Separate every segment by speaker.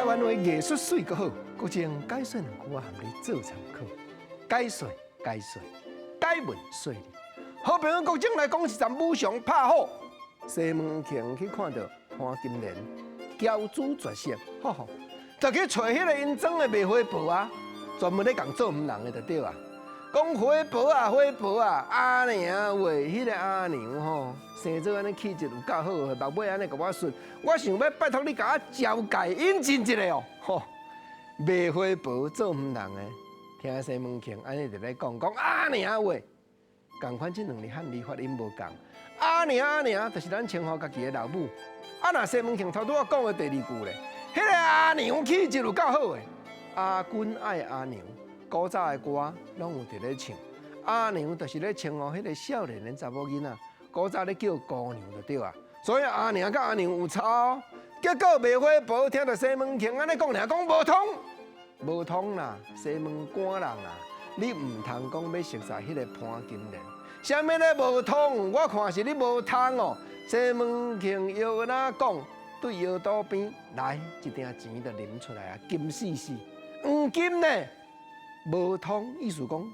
Speaker 1: 灣話藝術媠閣好，國政解說兩句我含你做參考。解說解說，解問說理。好朋友國政來講是站武松拍虎，西門慶去看著潘金蓮嬌姿絕色，吼吼，就去揣彼個𪜶莊的賣花婆啊，專門咧共做毋人的就對啊。講花婆啊，花婆啊，阿娘話，彼個阿娘吼，生做按呢氣質有夠好，目尾按呢共我順，我想欲拜託你共我招介引進一下哦。吼，賣花婆做毋人的，聽西門慶按呢佇咧講，講阿娘話，仝款這兩字漢字發音無仝。阿娘阿娘，就是咱稱呼家己的老母。啊，若西門慶頭拄仔講的第二句咧，彼個阿娘氣質有夠好的，阿君愛阿娘。古早的歌攏有佇咧唱，阿娘就是咧稱呼彼個少年的查某囡仔，古早咧叫姑娘就對啊。所以阿娘佮阿娘有差哦。結果賣花婆聽著西門慶按呢講，爾講無通，無通啦，西門官人啊，你毋通講欲熟似彼個潘金蓮，啥物咧無通？我看是你無通哦。西門慶藥哪講？對藥肚邊來一鼎錢就啉出來啊，金絲絲，黃金呢？無通，意思講，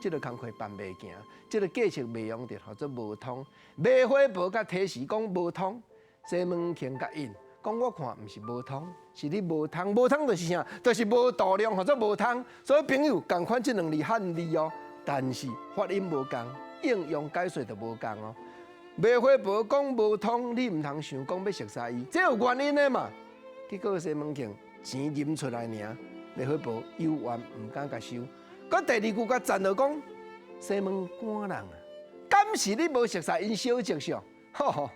Speaker 1: 這个工課辦袂行，這个計策袂用著，號做無通。賣花婆共提示講無通，西門慶共應講我看毋是無通，是你無通，無通就是啥？就是無度量，號做無通。所以朋友仝款這兩字漢字哦，但是發音無仝，應用解說就無仝哦。賣花婆講無通，你毋通想講欲熟似伊，這有原因的嘛。結果西門慶錢啉出來爾。賣花婆猶原毋敢共收，閣第二句共讚落講，西門官人啊，敢是你無熟似𪜶小叔相？吼吼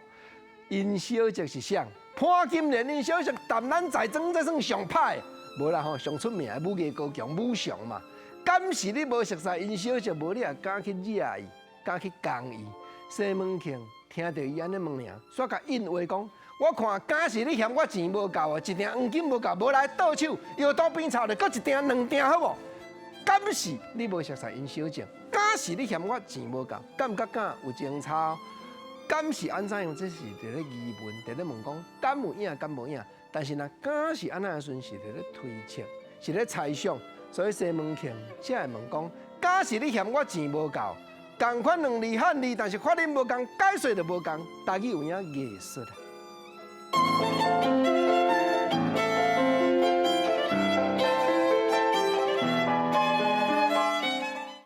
Speaker 1: ，𪜶小叔是誰？潘金蓮𪜶小叔踮咱在莊這算上歹，無啦吼，上出名的武藝高強武松嘛。敢是你無熟似𪜶小叔，無你也敢去惹伊，敢去共伊？西門慶聽著伊按呢問爾，煞共應話講。我看敢是你嫌我錢無夠啊，一鼎黃金無夠，無來倒手，藥肚邊插咧，閣一鼎兩鼎好無？敢是你無熟似𪜶小叔？敢是你嫌我錢無夠？敢佮敢有前差？敢是按怎樣？這是佇咧疑問，佇咧問講，敢有影，敢無影？但是若敢是按怎的時陣，是佇咧推測，是咧猜想。所以西門慶才會問講，敢是你嫌我錢無夠？仝款兩字漢字，但是發音無仝，解說就無仝，台語有影藝術啊！